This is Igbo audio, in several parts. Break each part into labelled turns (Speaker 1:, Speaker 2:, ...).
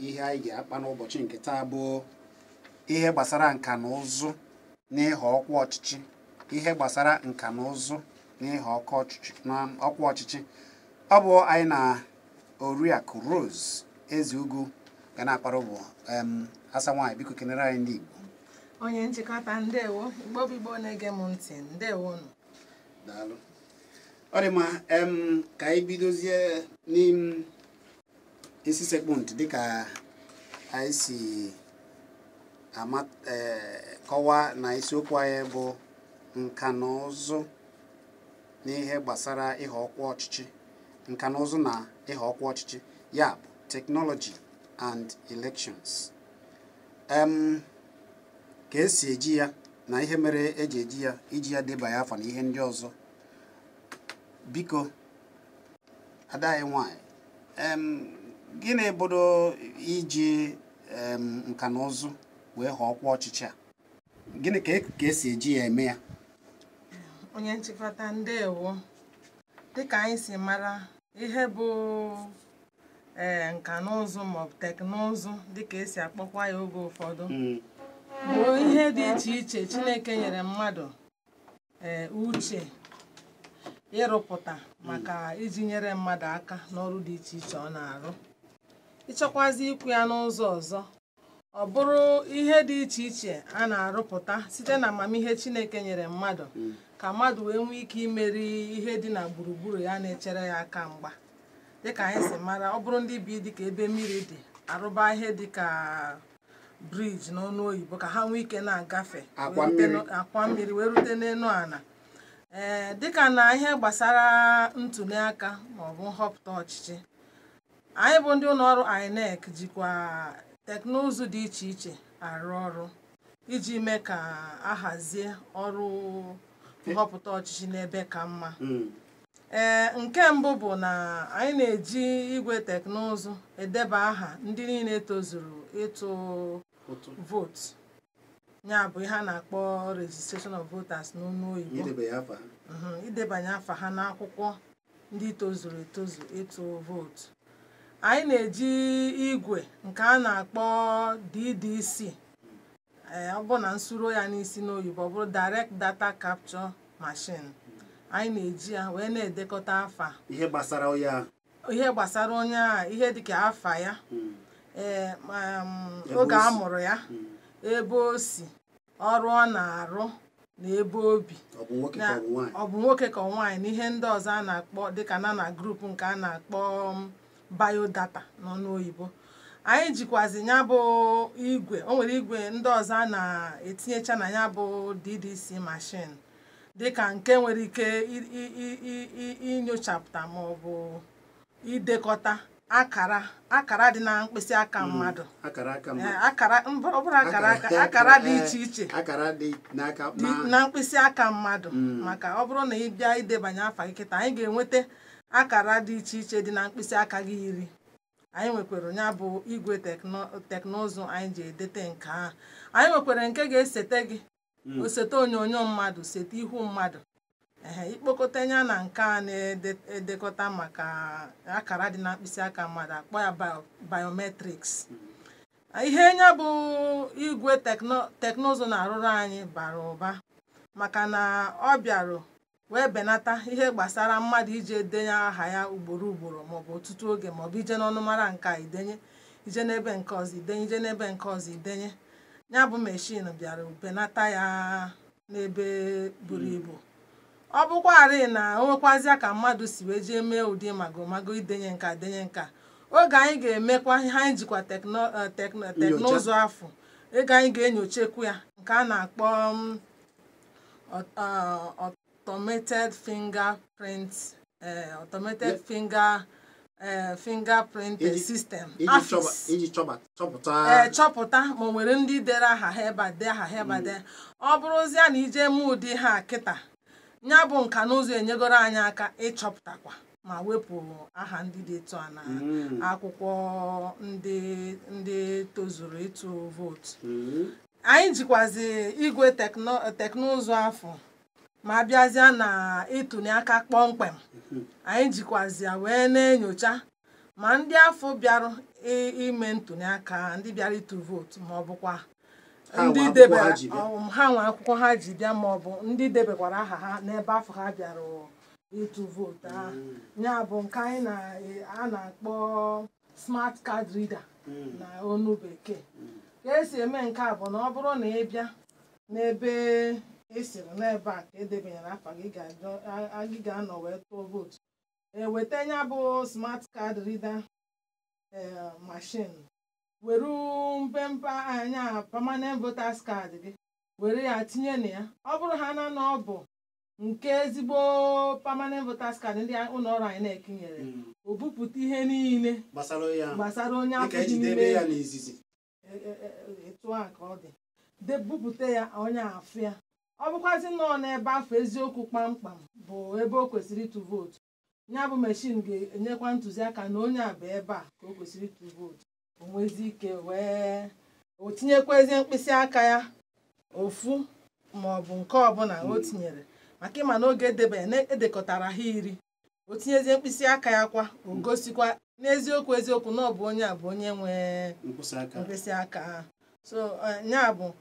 Speaker 1: Ihe anyị ga-akpa n'ụbọchị nke taa bụ ihe gbasara nka na ụzụ na ịghọ ọkwa ọchịchị. Ihe gbasara nka na ụzụ na ịghọ ọkwa ọchịchị. Ọ bụ anyị na Oriakụ Rose Ezeugwu ga na-akpara bụ asa nwaanyị, biko kenere anyị ndị Igbo.
Speaker 2: Onye nchịkọta, ndewo. Igbo bụ Igbo na-ege m ntị, ndewo nụ.
Speaker 1: Daalụ. Ọ dị mma, ka anyị bidozie n'ime isi sekpụ ntị dịka anyị si ama kọwaa na isiokwu anyị bụ nka na ụzụ n'ihe gbasara ịghọ ọkwa ọchịchị. Nka na ụzụ na ịghọ ọkwa ọchịchị, ya bụ technology and elections. Ka esi eji ya na ihe mere eji eji ya, iji ya debanye afa na ihe ndị ọzọ. Biko ada anyị nwanyị, gịnị bụdo iji nka na ụzụ wee ghọọ ọkwa ọchịchị a? Gịnị ka esi eji ya eme ya?
Speaker 2: Onye nchịkọta, ndewo. Dịka anyị si mara, ihe bụ nka na ụzụ maọbụ teknụzụ dịka esi akpọkwa ya oge ụfọdụ bụ ihe dị iche iche Chineke nyere mmadụ uche ịrụpụta maka iji nyere mmadụ aka n'ọrụ dị iche iche ọ na-arụ. Ịchọkwazi ikwu ya n'ụzọ ọzọ, ọ bụrụ ihe dị iche iche a na-arụpụta site na amamihe Chineke nyere mmadụ ka mmadụ wee nwee ike imeri ihe dị na gburugburu ya na-echere ya aka mgba. Dịka anyị si mara, ọ bụrụ ndị bi dịka ebe mmiri dị, arụba ihe dịka briji n'ọnụ oyibo ka ha nwee ike na-agafe akwa mmiri wee rute n'elu ala. Ee, dịka na ihe gbasara ntuli aka maọbụ nhọpụta ọchịchị, anyị bụ ndị ụlọọrụ INEC jikwa teknụzụ dị iche iche arụ ọrụ iji mee ka a hazie ọrụ nhọpụta ọchịchị n'ebe ka mma. Ee, nke mbụ bụ na anyị na-eji igwe teknụzụ edeba aha ndị niile tozuru ịtụ vootu, ya bụ ihe a na-akpọ registration of voters n'ọnụ oyibo, idebanye afa ha n'akwụkwọ ndị tozuru etozu ịtụ vootu. Anyị na-eji igwe nke a na-akpọ DDC, ọ bụ na nsuro ya n'isi n'oyibo ọ bụrụ Direct Data Capture Machine. Anyị na-eji ya wee na-edekọta afa
Speaker 1: ihe gbasara onye a, ihe dịka afa ya, oge a mụrụ ya, ebe o si, ọrụ ọ na-arụ na ebe o bi, ọ bụ nwoke ka nwaanyị, na ihe ndị ọzọ a na-akpọ dịka na grupu nke a na-akpọ biodata n'ọnụ oyibo. Anyị jikwazi ya bụ igwe, o nwere igwe ndị ọzọ a na-etinyecha na ya bụ DDC machine dịka nke nwere ike inyochapụta maọbụ idekọta akara dị na mkpịsị aka mmadụ, akara dị iche iche na mkpịsị aka mmadụ. Maka ọ bụrụ na ị bịa idebanye afa gị kịta, anyị ga-enweta akara dị iche iche dị na mkpịsị aka gị iri. Anyị nwekwara ya bụ igwe teknụzụ anyị ji edete nke ahụ. Anyị nwekwara nke ga-esete gị, osete onyonyo mmadụ, sete ihu mmadụ. Ee, ikpokọta ya na nke a na-edekọta maka akara dị na mkpịsị aka mmadụ, akpọ ya biometrics. Ihe ya bụ igwe teknụzụ na-arụrụ anyị bara ụba, maka na ọ bịarụ wee benata ihe gbasara mmadụ iji edenye aha ya ugboro ugboro maọbụ ọtụtụ oge, maọbụ ije n'ọnụmara nke a idenye, ije n'ebe nke ọzọ idenye, ije n'ebe nke ọzọ idenye. Ya bụ meshin bịara benata ya n'ebe buru ibu. Ọ bụkwarị na o nwekwazịa ka mmadụ si wee jee mee ụdị magomago idenye nka denye nka, oge anyị ga-emekwa ihe anyị jikwa teknụzụ afọ, ego anyị ga-enyochekwu ya nke a na-akpọ automated fingerprint automated fingerprint system, iji
Speaker 2: chọpụta ma o nwere ndị dere aha ha ebe a dee aha ha ebe a dee. Ọ bụrụzia na ije mee ụdị ha kịta, ya bụ nka na ụzụ enyegoro anyị aka ịchọpụtakwa ma wepụ aha ndị dị etu a na akwụkwọ ndị tozuru ịtụ vootu. Anyị jikwazi igwe teknụzụ afọ
Speaker 1: Ma abịazịa na ịtụnye aka kpọmkwem, anyị jikwazịa wee na-enyocha ma ndị afọ bịara ime ntụnye aka, ndị bịara ịtụ vootu, ma ọ bụkwa ndị debere ha nwe akwụkwọ ha ji bịa, ma ọ bụ ndị debekwara aha ha n'ebe afọ ha bịara ịtụ vootu ahụ. Ya bụ nke anyị a na-akpọ smart card reader na onu bekee. Ka esi eme nke a bụ na ọ bụrụ na ị bịa n'ebe ị sịrị n'ebe a ka edebanyere afa gị, ga-anọ wee tụọ vootu, eweta ya bụ smart card reader machine, were mpempe anya permanent voters card gị were ya tinye na ya. Ọ bụrụ ha na na ọ bụ nke ezigbo permanent voters card ndị ụlọ ọrụ anyị na-ekinyere, o bupụta ihe niile gbasara onye afọ dị n'ime etu a ka ọ dị, bupụta ya onye afụ ya. Ọ bụkwazi nọọ n'ebe afọ eziokwu kpamkpam bụ ebe o kwesịrị ịtụ vootu, ya bụ meshin ga-enyekwa ntụziaka na onye a bụ ebe a ka o kwesịrị ịtụ vootu. O nwezi ike wee o tinyekwazie mkpịsị aka ya ofu ma ọ bụ nke ọbụla o tinyere, maka ịma n'oge edebanye edekọtara ha 10, o tinyezie mkpịsị aka ya kwa o gosikwa n'eziokwu eziokwu na ọ bụ onye a bụ onye nwe mkpịsị aka. So ya bụ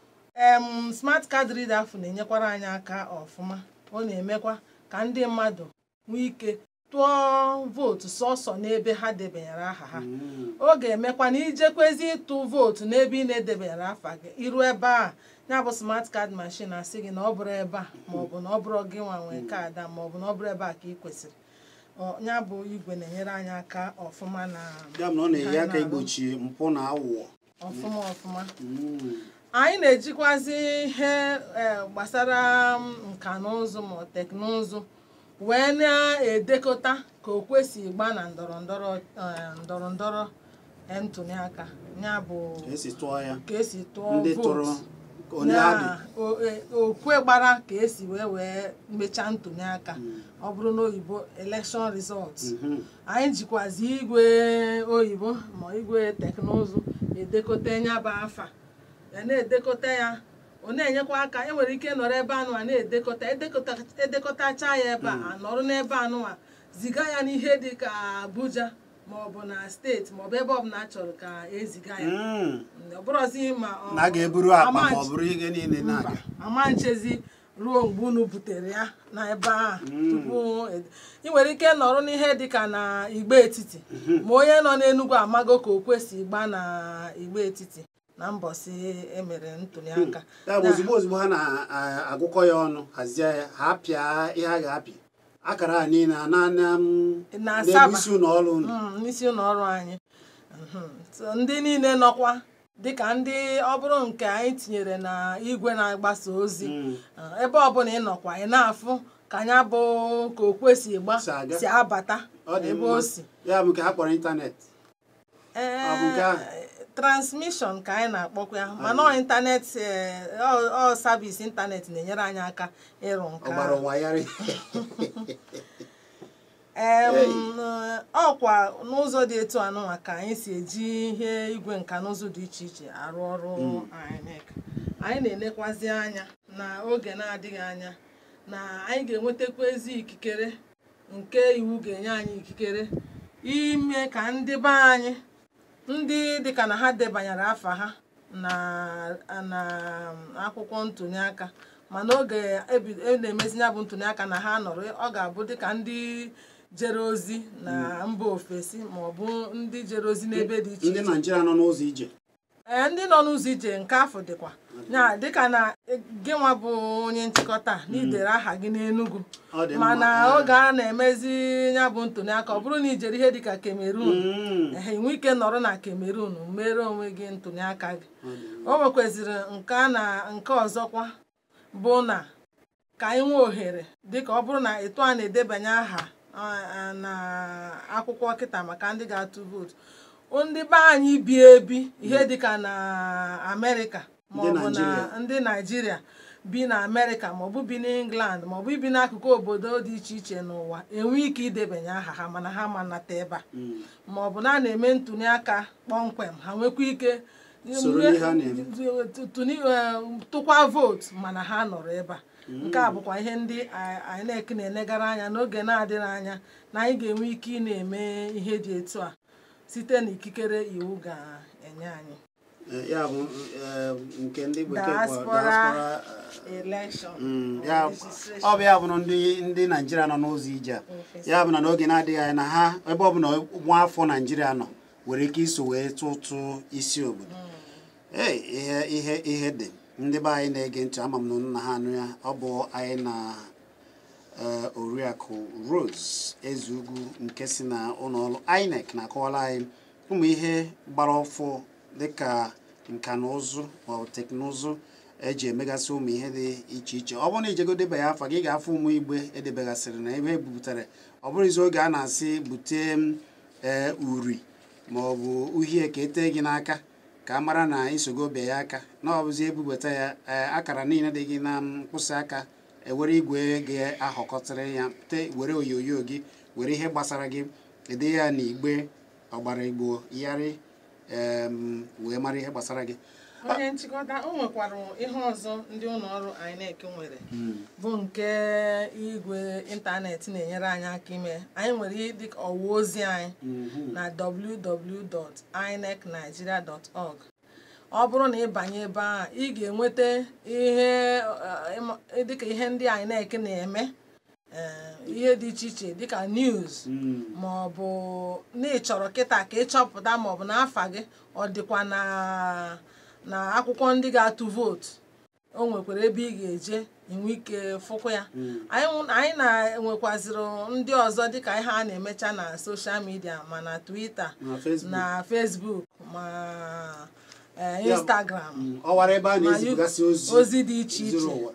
Speaker 1: smart card reader afụ na-enyekwara anyị aka ọfụma. Ọ na-emekwa ka ndị mmadụ nwee ike tụọ vootu sọsọ n'ebe ha debanyere aha ha. Ọ ga-emekwa na ijekwezi ịtụ vootu n'ebe ị na-edebanyere afa gị, iru ebe a ya bụ smart card machine asị gị na ọ bụrụ ebe a, maọbụ na ọ bụrụ gị nwa nwee kaadị a, maọbụ na ọ bụrụ ebe a ka ị kwesịrị. Ya bụ igwe na-enyere anyị aka ọfụma na
Speaker 3: ya na ọ na-enye aka igbochi mpụ na aghụghọ
Speaker 1: ọfụma ọfụma. Anyị na-ejikwazi ihe gbasara nka na ụzụ ma teknụzụ wee na-edekọta ka o kwesị gba na ndọrọ ndọrọ ntụliaka, ya bụ ka esi tụọ vootu, okwe gbara ka esi wee wee mechaa ntụliaka, ọ bụrụ n'oyibo election results. Anyị jikwazi igwe oyibo ma igwe teknụzụ edekọta ya bụ afa ya, na-edekọta ya, ọ na-enyekwa aka. Enwere ike nọrọ ebe anụwa na-edekọta, edekọtacha ya ebe a, anọrọ n'ebe anụwa ziga ya n'ihe dị ka Abuja maọbụ na steeti maọbụ ebe ọbụla chọrọ ka eziga ya. Ọ bụrụzi ma
Speaker 3: na a ga-eburu akpa ma ọ bụrụ ihe niile na-aga
Speaker 1: ama nchezi ruo mgbe unu butere ya na ebe a. Tupu ị nwere ike nọrọ n'ihe dị ka na igbe etiti, ma onye nọ n'Enugu amago ka o kwesị ịgba na igbe etiti na mbọsị emere ntụliaka.
Speaker 3: Ya bụ ozugbo ozugbo ha na-agụkọ ya ọnụ, hazie ya, ha pịa ihe a ga-apị akara a niile na n'isi ụlọ ọrụ unu,
Speaker 1: n'isi ụlọ ọrụ anyị. Ndị niile nọkwa dịka ndị ọ bụrụ nke anyị tinyere na igwe na-agbasa ozi, ebe ọbụla ị nọkwa ị na-afụ ka anya bụ ka o kwesị ịgba si abata ebe o si.
Speaker 3: Ya bụ nke ha kpọrọ ịntanetị.
Speaker 1: Transmission ka anyị na-akpọkwa ya, mana ọ ịntanetị, ọ service ịntanetị na-enyere anyị aka ịrụ nke ọkwa n'ụzọ dị etu anụnwa ka anyị si eji ihe igwe nka n'ụzọ dị iche iche arụ ọrụ INEC. Anyị na-enekwazi anya na oge na-adịghị anya na anyị ga-enwetakwa ezi ikikere nke iwu ga-enye anyị ikikere ime ka ndị be anyị ndị dịka na ha debanyere afa ha na akwụkwọ ntụliaka, mana oge e na-emezi ya bụ ntụliaka na ha nọrọ, ọ ga-abụ dịka ndị jere ozi na mba ofesi maọbụ ndị jere ozi n'ebe dị iche iche,
Speaker 3: ndị Naịjirịa nọ n'ụzọ ije.
Speaker 1: Ee, ndị nọ n'ụzọ ije nke afọ dịkwa ya dịka na gị nwa bụ onye nchịkọta na idere aha gị n'Enugu, mana oge a na-emezi ya bụ ntụliaka, ọ bụrụ na ijere ihe dịka Cameroon, enwe ike nọrọ na Cameroon mere onwe gị ntụliaka gị. O nwekwaziri nke na nke ọzọkwa bụ na ka anyị nwee ohere dịka ọ bụrụ na etu a na-edebanye aha na akwụkwọ kịta maka ndị ga-atụ vootu, ndị be anyị bi ebi ihe dịka na Amerịka maọbụ na ndị Naịjirịa bi na Amerịka maọbụ bi n'England maọbụ bi n'akụkụ obodo dị iche iche n'ụwa enwe ike idebanye aha ha, mana ha ma nata ebe a maọbụ na a na-eme ntụliaka kpọmkwem, ha nwekwa ike tụkwa vootu mana ha nọrọ ebe a. Nke a bụkwa ihe ndị INEC na-enegara anya n'oge na-adịghị anya na anyị ga-enwe ike ị na-eme ihe dị etu a site n'ikikere iwu ga-enye anyị.
Speaker 3: Ya bụ nke ndị bekee
Speaker 1: diaspora election.
Speaker 3: Ọ bụ ya bụ ndị Naijiria nọ n'ụzọ ije a. Ya bụ na n'oge na-adịghị anya na ha ebe ọ bụ na nwa afọ Naijiria nọ nwere ike iso wee tụtụ isi obodo. Ee, ihe dị ndị be anyị na-ege ntị, ama m na nna ha anụ ya. Ọ bụ anyị na Oriakụ Rose Ezeugwu nke si na ụlọọrụ INEC na-akọwara anyị ụmụ ihe gbara ọfụ dịka nka na ụzụ maọbụ teknụzụ eji emegasị ụmụ ihe dị iche iche. Ọ bụrụ na ijego debanye afa gị, ga-afụ ụmụ igbe edebegasịrị na ebe ebuputere. Ọ bụrụ izu oge a na-asị bute uri maọbụ uhie ka etee gị n'aka ka a mara na isogo bịa ya aka, na ọ bụzi ebubata ya akara niile dị gị na mkpịsị aka, ewere igwe ga-ahọkọtara ya te were onyonyo gị were ihe gbasara gị ede ya n'igbe ọgbara igbo yari wee mara ihe gbasara gị.
Speaker 1: Onye nchịkọta, o nwekwara ihe ọzọ ndị ụlọ ọrụ INEC nwere bụ nke igwe ịntanetị na-enyere anyị aka ime. Anyị nwere ihe dịka ọwa ozi anyị na www.inecnigeria.org. Ọ bụrụ na ị banye ebe ahụ, ị ga-enweta ihe dịka ihe ndị INEC na-eme, ihe dị iche iche dịka news ma ọ bụ na ị chọrọ kịta ka ịchọpụta ma ọ bụ n'afa gị ọ dịkwa na akwụkwọ ndị ga-atụ vootu, o nwekwara ebe ị ga-eje inwe ike fụkwa ya. Anyị na-enwekwaziri ndị ọzọ dịka ihe a na-emecha na soshal midia, ma na Twitter na Facebook ma Instagram, ozi dị iche iche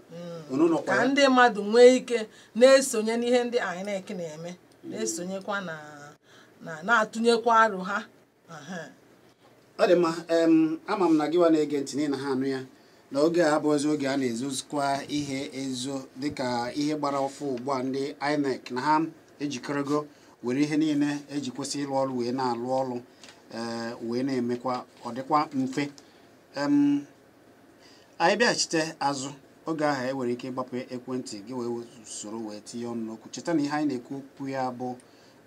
Speaker 1: ka ndị mmadụ nwee ike na-esonye n'ihe ndị INEC na-eme, na-esonyekwa na na-atụnyekwa aro ha.
Speaker 3: Ọ dị mma. Ama m na gịwa na-ege ntị niile ha anụ ya na oge a abụghịzi oge a na-ezozikwa ihe ezo dịka ihe gbara ọfụ ugbu a. Ndị INEC na ha ejikọrọgo were ihe niile eji kwesị ịlụ ọrụ wee na-alụ ọrụ, wee na-emekwa ọ dịkwa mfe. Anyị bịaghachite azụ oge ahụ e nwere ike ịgbapụ ekwentị gị wee soro wee tinye ọnụ n'okwu. Cheta na ihe anyị na-ekwu okwu ya bụ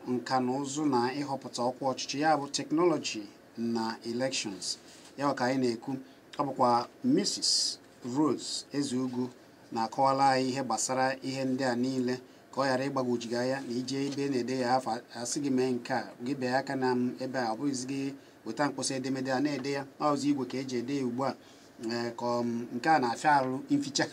Speaker 3: nka na ụzụ na ịhọpụta ọkwa ọchịchị, ya bụ teknọlọji na elections, ya ka anyị na-ekwu. Ọ bụkwa Mrs. Rose Ezeugwu na-akọwara anyị ihe gbasara ihe ndị a niile ka ọ ghara ịgbagwojiga ya na ije ebe na-ede ya afa asị gị mee nke a, gị bịa aka na ebe a, ọ bụghịzi gị weta mkpọsa edemede a na-ede ya, ọzọ igwe ka eji ede ya ugbu a, ka nke a na-afịa arụ mficha.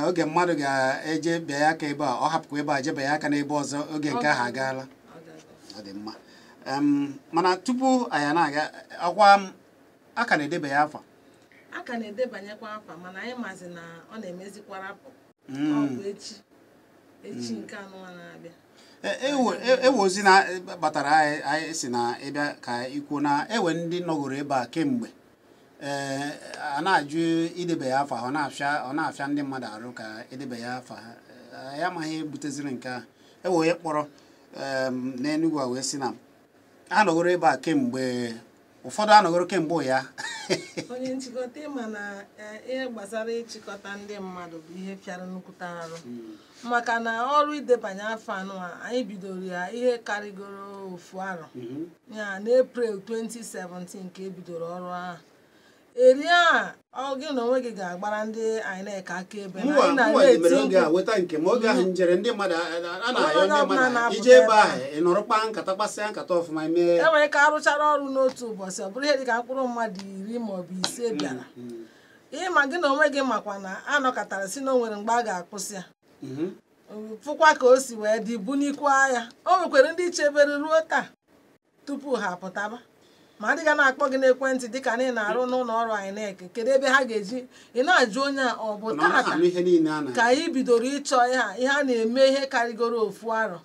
Speaker 3: Oge mmadụ ga-eje bịa ya aka ebe a, ọ hapụkwa ebe a jebe ya aka n'ebe ọzọ, oge nke ahụ agaala. Ọ dị mma. Mana tupu anyị na-aga, ọkwa a ka na-edeba ya afa,
Speaker 1: a ka na-edebanyekwa afa, mana anyị mazi na ọ na-emezikwarapụ. Ọ bụ echi nke anọ na-abịa.
Speaker 3: Ewe ozi na batara anyị si na ịbịa ka ikwu na ewe ndị nọgoro ebe a kemgbe a na-ajụ idebe ya afa, ọ na-afịa ndị mmadụ arụ ka edebe ya afa. Anyị amaghị ebuteziri nke a. Ewe onye kpọrọ n'Enugwu a wee sị na a nọgoro ebe a kemgbe, ụfọdụ anọgoro kemgbe ya.
Speaker 1: Onye nchịkọta, ịma na ihe gbasara ịchịkọta ndị mmadụ bụ ihe fịara nnukwute arụ, maka na ọrụ idebanye afọ anọ a anyị bidoro ya ihe karịgoro ofu arọ ya n'Eprel 2017 ka ebidoro ọrụ ahụ. Eri a ọ gị na onwe gị ga-agbara ndị INEC aka ebe na
Speaker 3: anyị na-eti mkpu weta nke m oge ahụ njere ndị mmadụ a na-ayọ ndị mmadụ ije ebe ahụ ị nọrọ kpaa nkata kpasịa nkata ọfụma mee.
Speaker 1: E nwere ka arụchara ọrụ n'otu ụbọchị, ọ bụrụ ihe dịka mkpụrụ mmadụ 10 maọbụ 5 bịara. Ịma gị na onwe gị makwa na anọkọtara si na o nwere mgbe a ga-akwụsị ya, fụkwa ka o si wee dị bunikwa ya. O nwekwara ndị chebere ruo taa tupu ha apụtaba, ma ndị ga na-akpọ gị n'ekwentị dịka na ị na-arụ n'ụlọ ọrụ INEC, kedu ebe ha ga-eji ị na-ajụ onye a ọ bụ tata ka anyị bidoro ịchọ ihe a na-eme ihe karịgoro ofu arọ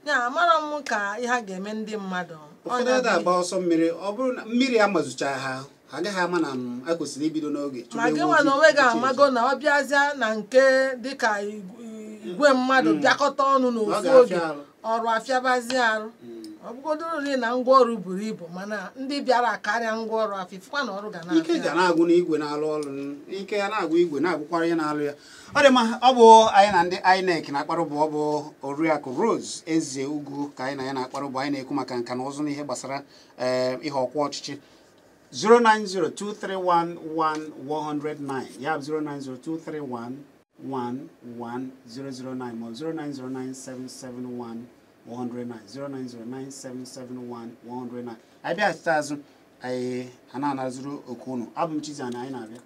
Speaker 1: ya. Amara m ka ihe a ga-eme ndị mmadụ.
Speaker 3: Ụfọdụ agba ọsọ mmiri, ọ bụrụ na mmiri amazucha ha, ha agaghị ama na a kwesịrị ibido n'oge.
Speaker 1: Ma gị nwa na onwe gị amago na ọ bịazịa na nke dịka igwe mmadụ bịakọta ọnụ n'ofu oge, ọrụ afịabazi arụ. Ọ bụgodoro na ngwaọrụ buru ibu, mana ndị bịara karịa ngwaọrụ afọ, ifụkwa na ọrụ ga na-afịa.
Speaker 3: Ike ga na-agwụ n'igwe na-alụ ọrụ, ike ya na-agwụ igwe na-agwụkwara ihe na-alụ ya. Ọ dị mma, ọ bụ anyị na ndị INEC na-akparụ bụ ọ bụ Oriakụ Rose Eze Ugwu ka anyị na ya na-akparụ bụ anyị na-ekwu maka nka na ụzụ na ihe gbasara ihe ọkwa ọchịchị. 09023111109, ya bụ 09023111009 ma 0909771 109, 0909771 109. Anyị bịaghachite azụ, anyị a na-anazụrụ oku unu. Abụ m Chizzy, anyị na-abịa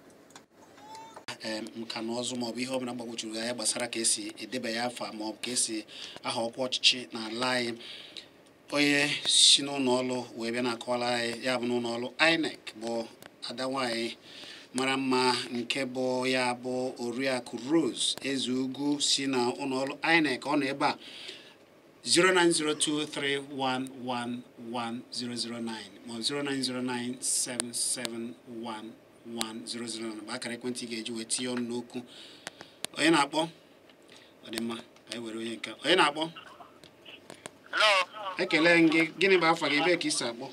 Speaker 3: nka na ọzụ maọbụ ihe ọbụla gbagwojuru anya gbasara ka esi edebanye afa maọbụ ka esi aha ọkwa ọchịchị n'ala anyị. Onye si n'ụlọ ọrụ wee bịa na-akọwara anyị ya bụ n'ụlọ ọrụ INEC bụ ada nwanyị mara mma nke bụ ya bụ Oriakụ Rose Eze Ugwu si na ụlọ ọrụ INEC. Ọ nọ ebe a, 09023111009 ma 09097711009 bụ akara ekwentị ị ga-eji wee tinye ọnụ n'okwu. Onye na-akpọ? Ọ dị mma, anyị were onye nke onye na-akpọ. Ekele gị, gịnị bụ afa gị, ebee ka i si akpọ?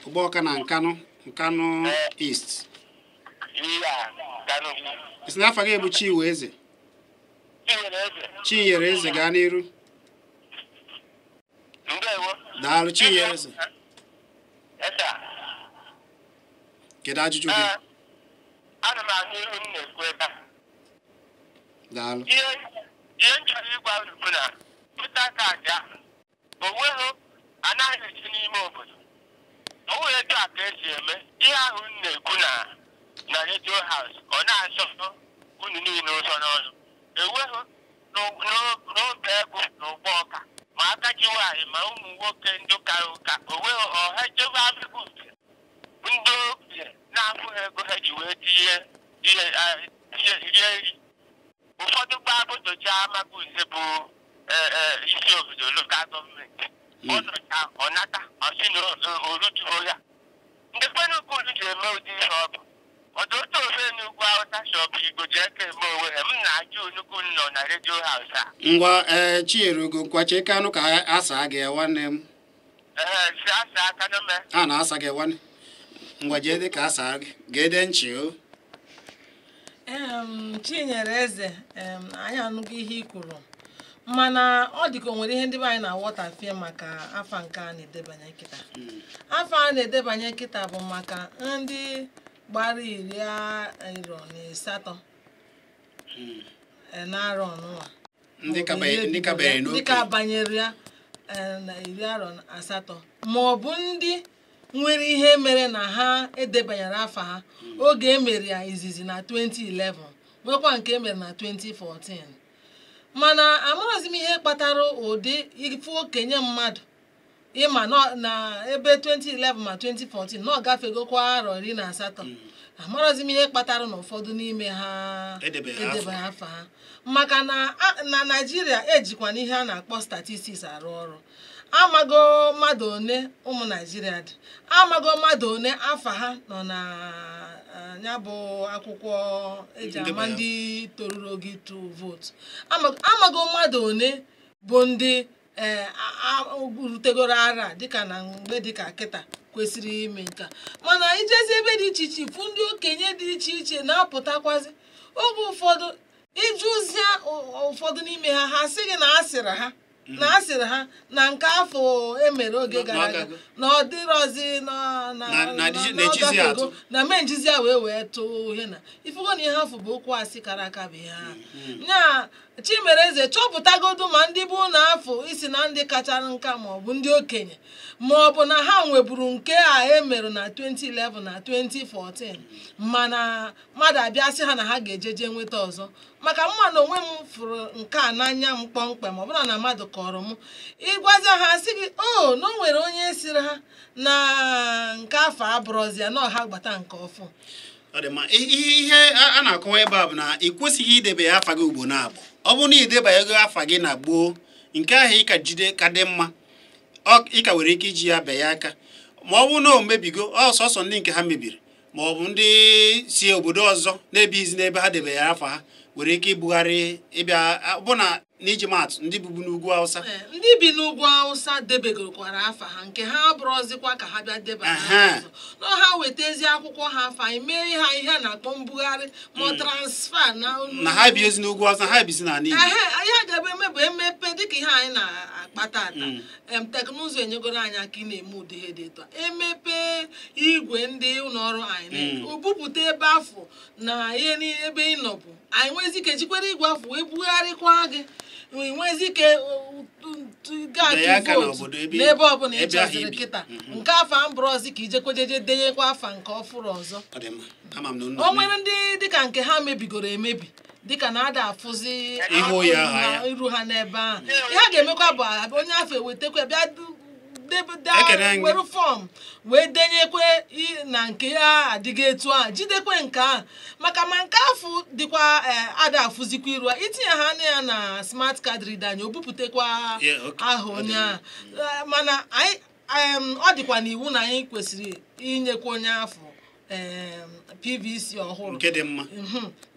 Speaker 3: Ụgbọọka na Nkanụ, Nkanụ East. Isi na afa gị bụ Chiwe Eze? Chinyere Eze, gaa n'iru. Daalụ Chinyere Eze. Kedu ajụjụ gị?
Speaker 4: Ana m ahụ ihu m na-ekwu ebe a.
Speaker 3: Daalụ.
Speaker 4: Ihe m chọrọ ịgwa unu bụ na vota kaadị ahụ onweghị anaghị esi n'ime obodo. O nwere etu a ka esi eme ihe ahụ m na-ekwu na na redio haus, ọ na-asọ unu niile ụsọ n'ọnụ. Enweghị n'oge egwu na ụgbọ ọka ma aka ji nwaanyị ma ụmụ nwoke ndị kara ụka, onweghị ọha echebe abịbụ ndị okenye na-akwụghị ego ha ji wee tinye ihe rie nri. Ụfọdụ gbaa motocha Amagunze bụ isi obodo lokal gọọmenti, ọ nọcha ọ nata ọ sị na o rutuo ya. Ndị kwenukwu ji eme ụdị ihe ọ bụ ọdụ otu ofe n'ugwu Awụsa shọpụ Igbo ji aka eme onwe ha. M na-ajụ nnukwu nọ na redio haus a.
Speaker 3: Ngwa, ee, Chinyere Ugo, nkwachi kanụ ka asa gị ya nwanne m.
Speaker 4: Ee, si asa aka n'ome.
Speaker 3: A na-asa gị nwanne. Ngwa, jee dị ka asa gị, gede nchi o.
Speaker 1: Chinyere Eze, anyị anụgo ihe i kwuru, mana ọ dị ka o nwere ihe ndị be anyị na-aghọtafie maka afa nke a na-edebanye kịta. Afa a na-edebanye kịta bụ maka ndị gbara 28 n'arọ ọnụnwa,
Speaker 3: ndị
Speaker 1: ka banyere ya na 80, ma ọ bụ ndị nwere ihe mere na ha edebanyere afa ha oge emere ya izizi na 2011, nwekwa nke emere na 2014. Mana amaghịzi m ihe kpatara ụdị ifu okenye mmadụ ịma na ebe 2011 ma 2014 na ọ gafegokwa arọ 18. Amaghịzi m ihe kpatara na ụfọdụ n'ime ha edebeghị afa ha, maka na na Naịjirịa ejikwa n'ihe a na-akpọ statistics arụ ọrụ. Amago mmadụ one ụmụ Naịjirịa dị, amago mmadụ one afa ha nọ na ya bụ akwụkwọ eji ama ndị toruru oge ịtụ vootu, amago mmadụ one bụ ndị rutegoro ara dịka na mgbe dịka kịta kwesịrị ime nka. Mana ijezi ebe dị iche iche fụ ndị okenye dị iche iche na-apụtakwazi oge ụfọdụ, ịjụzie ụfọdụ n'ime ha, ha sị gị na asịrị ha na asịrị ha na nke afọ emere oge gara aga na ọ dịrọzi na menjizi ya wee tụọ ihe na ifugo na ihe afọ bụ okwu asị kara aka bụ ihe ha nya. Chimereze, chọpụtagodu ma ndị bụ na afọ isi na ndị kachara nka ma ọ bụ ndị okenye ma ọ bụ na ha nweburu nke a emere na 2011 na 2014, mana mmadụ abịa sị ha na ha ga-ejeje nweta ọzọ. Maka mma na onwe m fụrụ nke a n'anya m kpọmkwem, ọ bụrụ na mmadụ kọrọ m ịgwazi ha sị gị o na o nwere onye siri ha na nke afọ abụrọzi ya na ọha gbata nke ọfụ.
Speaker 3: Ọ dị mma. Ihe a na-akọwa ebe a bụ na ị kwesịghị idebe afa gị ugbo na-abụ. Ọ bụrụ na idebanye ego afa gị na gboo nke ahụ ị ka jide ka dị mma, ị ka nwere ike iji ya bịa ya aka. Ma ọ bụrụ na o mebigo, ọ sọsọ ndị nke ha mebiri ma ọ bụ ndị si obodo ọzọ na-ebighịzi n'ebe ha debere afa ha nwere ike ibugharị ịbịa ọbụna n'iji maatụ ndị bibu n'ugwu Awụsa.
Speaker 1: Ndị bi n'ugwu Awụsa debegorokwara afa ha nke ha bụrụzikwa ka ha bịa deba ha na ha wetazi akwụkwọ ha afa anyị mee ha ihe a na-akpọ mbugharị ma transfa
Speaker 3: na ha biezi n'ugwu Awụsa, ha bizi n'ala Igbo.
Speaker 1: Ihe a ga-ebe eme bụ emepe dịka ihe anyị na-akpata ata. Teknụzụ enyegoro anyị aka ị na-eme ụdị ihe dị etu a. Emepe igwe ndị ụlọọrụ INEC o bupụta ebe afọ na ihe ebe ị nọbụ, anyị nwezi ike jikwere igwe afọ wee bugharịkwa gị, nwezi ike ga-atụ vootu n'ebe ọbụla ị chọziri kịta. Nke afọ ambụrọzi ka ijekwejeje denyekwa afa nke ọfụrụ ọzọ. O nwere ndị dịka nke ha mebigoro emebi dịka na ada afụzi iru ha n'ebe ahụ. Ihe a ga-emekwa bụ onye afọ ewetakwa bịa were fọm wee denyekwe na nke ya adịghị etu a, jidekwe nke a maka ma nke afụ dịkwa ada afụzikwa iru a, itinye ha anya ya na smart card reader anyị o bupụtakwa aha onye a. Mana ọ dịkwa n'iwu na anyị kwesịrị inyekwa onye afọ PVC ọhụrụ
Speaker 3: nke dị mma.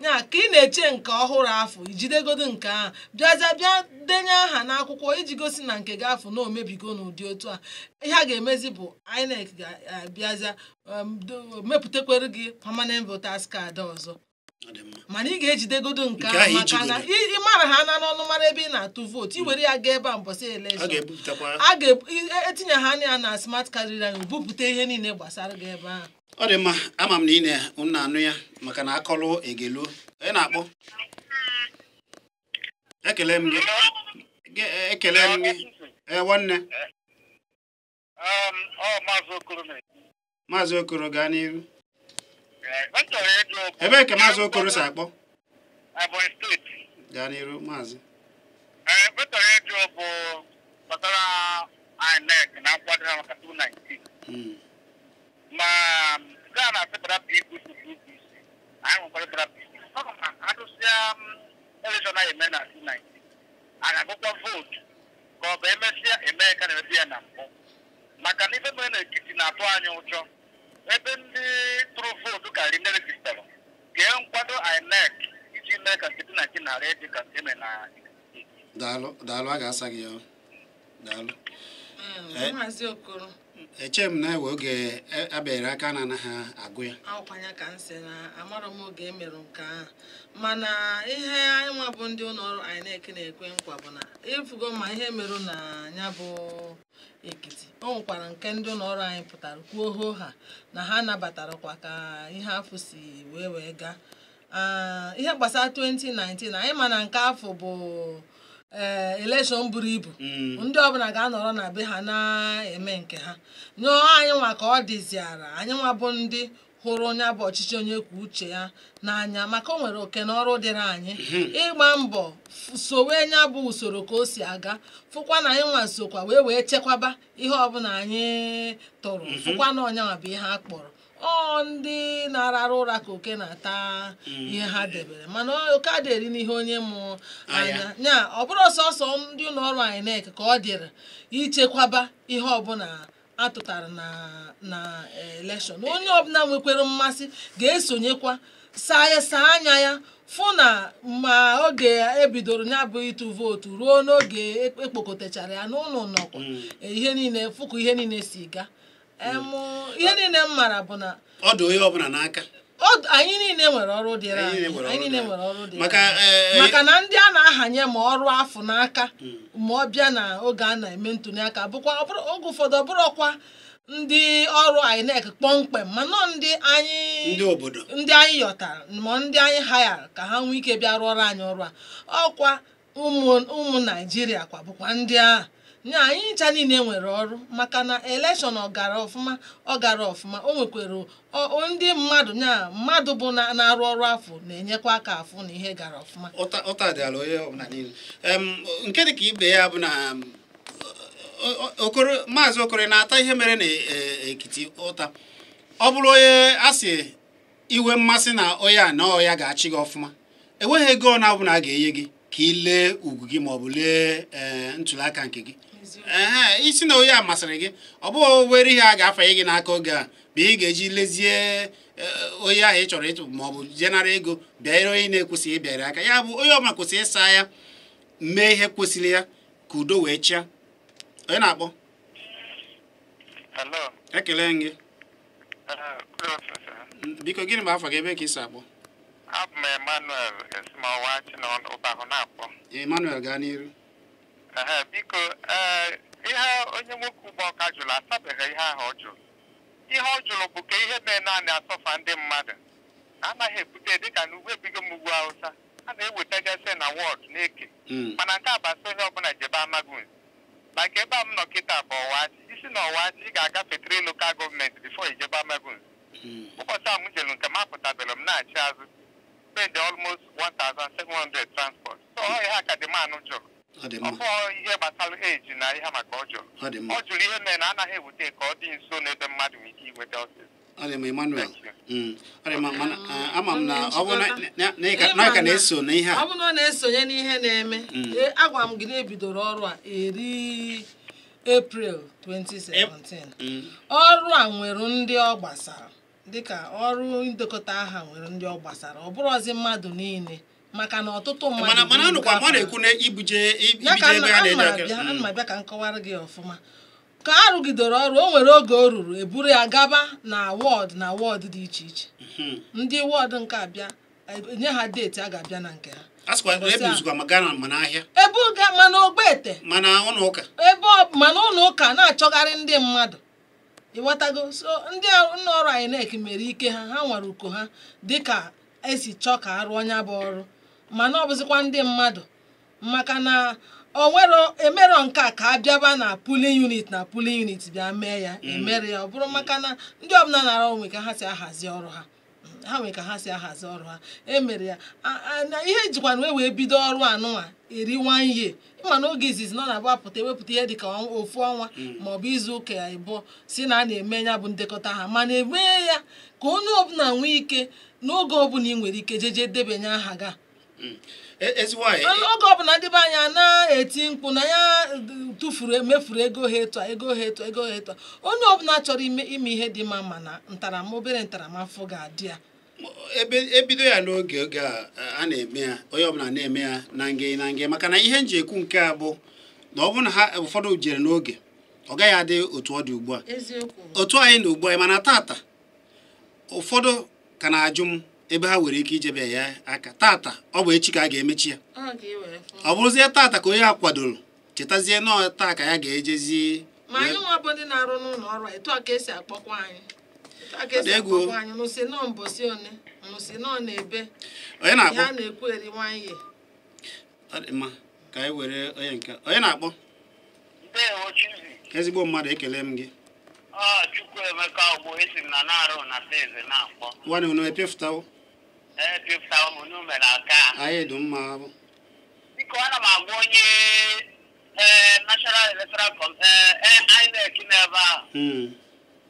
Speaker 1: Ya ka ị na-eche nke ọhụrụ afọ ijidegodo nke ahụ bịaza bịa denye aha n'akwụkwọ iji gosi na nke gị afọ na omebigo n'ụdị otu a. Ihe a ga-emezi bụ INEC ga-abịaza mepụtakwere gị permanent voters card ọzọ, mana ị ga-ejidegodo nke ahụ maka na ị mara ha na n'ọnụ mara ebe ị na-atụ vootu, i were ya gaa ebe a mbọsị elekshọn a ga-etinye ha anya na smart card reader anyị bupụta ihe niile gbasara gị ebe ahụ.
Speaker 3: Ọ dị mma, ama m na ị na-anụ ya maka na akọlụ egeluo. Ị na-akpọ? Ekele m gị. Ekele m gị. Nwanne. Maazị Okoro gaa n'iru. Ebee ka Maazị Okoro si akpọ? Gaa n'iru Maazị.
Speaker 4: Ma Ghana asịpụta PDP PDP anyị nwekwara PDP adụsịa elekshọn anyị eme na 2019 a ga-agụkwa vootu ka ọ bụ emesịa eme ka na-emesi ya na mbụ, maka na ife mere n'Ekiti na-atụ anyị ụjọ ebe ndị tụrụ vootu karịrị ndị rejistara gee nkwado INEC iji mee ka nke 2019 nara ịdị ka nke eme na
Speaker 3: Daalụ, daalụ, a ga-asa gị ya. Daalụ.
Speaker 1: Maazị Okoro,
Speaker 3: eche m na ewe oge abịara aka na anaghị agụ ya.
Speaker 1: Akwanya ka m sị na amarọ m oge emerụ nke ahụ, mana ihe anyị nwa bụ ndị ụlọ ọrụ INEC na-ekwe nkwa bụ na ịfụgo ma ihe merụ na ya bụ Ekiti, o nwekwara nke ndị ụlọ ọrụ anyị pụtara kwuo hoo ha na ha nabatarakwa ka ihe afọ si wee gaa. Ihe gbasara 2019 anyị ma na nke afọ bụ elekshọn buru ibu, ndị ọbụla ga-anọrọ na be ha na-eme nke ha. Nyụọ anyị nwa ka ọ dịziara anyị nwa bụ ndị hụrụ onye bụ ọchịchị onye kwuo uche ya n'anya, maka o nwere oke na ọrụ dịrị anyị ịgba mbọ sowe nya bụ usoro ka o si aga, fụkwa na anyị nwa sokwa wee chekwaba ihe ọbụla anyị tụrụ, fụkwa na ọnyanwa bụ ihe a kpọrọ. Ọ ndị na-ararụ ụra ka oke na-ata ihe ha debere, mana oke adịrị n'ihe onye mụ anya. Nya ọ bụrụ sọsọ ndị ụlọ ọrụ INEC ka ọ dịrị ichekwaba ihe ọbụla atụtara na elekshọn, onye ọbụla nwekwere mmasị ga-esonyekwa saa anya ya fụ na ma oge ebidoro ya bụ ịtụ vootu ruo n'oge ekpokọtachara ya n'ụlọ nọkwa ihe niile fụkụ ihe niile si gaa. Ihe niile m mara bụ na
Speaker 3: ọ dị onye ọbụla n'aka.
Speaker 1: Anyị niile nwere ọrụ dịrị anyị, anyị niile nwere ọrụ dịrị maka na ndị a na-ahanye ma ọrụ afọ n'aka ma ọ bịa na oge a na-eme ntụliaka bụkwa oge ụfọdụ ọ bụrụkwa ndị ọrụ INEC kpọmkwem, mana ndị anyị
Speaker 3: obodo
Speaker 1: ndị anyị yọtara ma ndị anyị hayara ka ha nwee ike bịa rụọrọ anyị ọrụ a. Ọkwa ụmụ Naijiria kwa bụkwa ndị ahụ. Nya anyị ncha niile nwere ọrụ, maka na elekshọn ọ gara ọfụma, ọ gara ọfụma, o nwekwere ndị mmadụ nya mmadụ bụ na-arụ ọrụ afọ na-enyekwa aka afụ na ihe gara ọfụma.
Speaker 3: Ụta dịala onye ọbụla niile. Nke dị ka ibe ya bụ na Okoro, Maazị Okoro na-ata ihe mere na Ekiti ụta. Ọ bụrụ onye a sị iwe mmasị na onye a na ọ ya ga-achị gị ọfụma, enweghị ego ọ na-abụ na a ga-enye gị ka ị lee ugwu gị ma ọ bụ lee ntụliaka nke gị. Ee, isi na onye a masịrị gị, ọ bụghị were ihe a ga-afanye gị n'aka oge a bụ ị ga-eji lezie onye ahụ ị chọrọ ịtụ ma ọ bụ jenara ego bịanyere onye na-ekwesịghị ịbịara aka. Ya bụ onye ọbụla kwesịrị ịsa ya mee ihe kwesịrị ya ka udo wee chịa. Onye na-akpọ? Ekele gị. Biko gịnị bụ afọ gị, ebe ka ị si akpọ?
Speaker 4: Abụ m Emmanuel Esimawachi na Ụbahụ na-akpọ.
Speaker 3: Emmanuel, gaa n'iru.
Speaker 4: Biko, ihe onye nwoke ugbo ọka jụrụ asabeghị ihe ahụ ọ jụrụ. Ihe ọ jụrụ bụ ka ihe mee naanị asọfa ndị mmadụ anaghị ebute dịka na ugwu ebigo m ugwu Hausa a na-ewetagasị na wọd na-eke, mana nke a bụ onye ọbụla jebe Amagunze. Maka ebe a m nọ kịta bụ Ọwachi, isi na Ọwachi ị ga-agafe 3 local gọọmenti before ijebe Amagunze. Ụbọchị a m jelu nke m apụtabere m na-achị azụ spend almost 1,700 transport. So ọ ihe a ka dị manụ jụrụ. Ọ bụ ihe gbasara eji na ihe maka ọ jụrụ. Ọ jụrụ ihe mere na anaghị ewute ka ọ dị nso n'ebe mmadụ nwere ike inweta ọsịsa.
Speaker 3: Ọ dị mma, Emmanuel. Ọ dị mma, mana ama m na ọ bụ na ị ka na-eso n'ihe a.
Speaker 1: Ọ bụ na ọ na-esonye n'ihe na-eme. Agwa m gị na ebidoro ọrụ a eri April 2017. Ọrụ a nwere ndị ọ gbasara, dịka ọrụ ndekọta aha nwere ndị ọ gbasara, ọ bụrụzi mmadụ niile, maka na ọtụtụ mmadụ
Speaker 3: mana anụkwa m ọ na-ekwu na ibuje ebe a na-ede
Speaker 1: aka. Ana m abịa ka m kọwara gị ọfụma. Ka a rụgidere ọrụ, o nwere oge o ruru eburu ya gaba na wọd na wọd dị iche iche. Ndị wọd nke abịa enye ha deeti a ga-abịa na nke ha. Ebuga mana Ogbete
Speaker 3: mana ụlọ ụka
Speaker 1: ebe mana ụlọ ụka na-achọgharị ndị mmadụ, ịghọtago. So ndị ọrụ INEC mere ike ha, ha nwere uko ha dịka esi chọọ ka arụ onye bụ ọrụ, mana ọ bụzikwa ndị mmadụ, maka na o nwere emerọ nke a ka a bịaba na polling unit na polling unit bịa mee ya, emere ya ọ bụrụ maka na ndị ọbụla nara onwe ka ha si ahazi ọrụ ha, ha nwere ka ha si ahazi ọrụ ha, emere ya na ihe ejikwana wee bido ọrụ anụnwa eri 1 year. Ịma na oge izizi nọ na-abụ apụta ewepụta ihe dịka ofu ọnwa maọbụ izu ụka ya ịbụọ si na a na-eme ya bụ ndekọta ha, mana emee ya ka onye ọbụla nwee ike n'oge ọbụla ị nwere ike jeje debanye aha gị. Oge ọbụla ndị be anya na-eti mkpu na ya tụfuru emefuru ego ha etu a, ego ha etu, ego ha etu a, onye ọbụla chọrọ ime ihe dị mma mana obere ntaramahụhụ ga-adị ya.
Speaker 3: Ebe ebido ya n'oge oge a na-eme ya, onye ọbụla na-eme ya na nge na nge, maka na ihe nji ekwu nke a bụ na ọ bụrụ na ha ụfọdụ jere n'oge ọ gaghị adị otu ọ dị ugbu a, otu anyị na ugbu a. Mana tata ụfọdụ ka na-ajụ m ebe ha nwere ike ijebe ya aka. Tata ọ bụ echi ka a ga-emechi ya, ọ bụrụzie tata ka onye a kwadoro chetazie nọọ taa ka ya ga-ejezi.
Speaker 1: Ma anyị nwa bụ ndị na-arụ n'ụlọ ọrụ a, etu a ka esi akpọkwa anyị,
Speaker 3: onye na-akpọ? Ka anyị were onye nke onye na-akpọ. Ezigbo mmadụ, ekele m gị.
Speaker 4: Chukwuemeka Ogbo, esi m na na-arụ na Teze na-akpọ.
Speaker 3: Nwanne unu epiefutawo?
Speaker 4: Epiefutawo m, unu mere aka.
Speaker 3: Anyị dị mma.
Speaker 4: Biko, ana m agwa onye National Electoral INEC n'ebe ahụ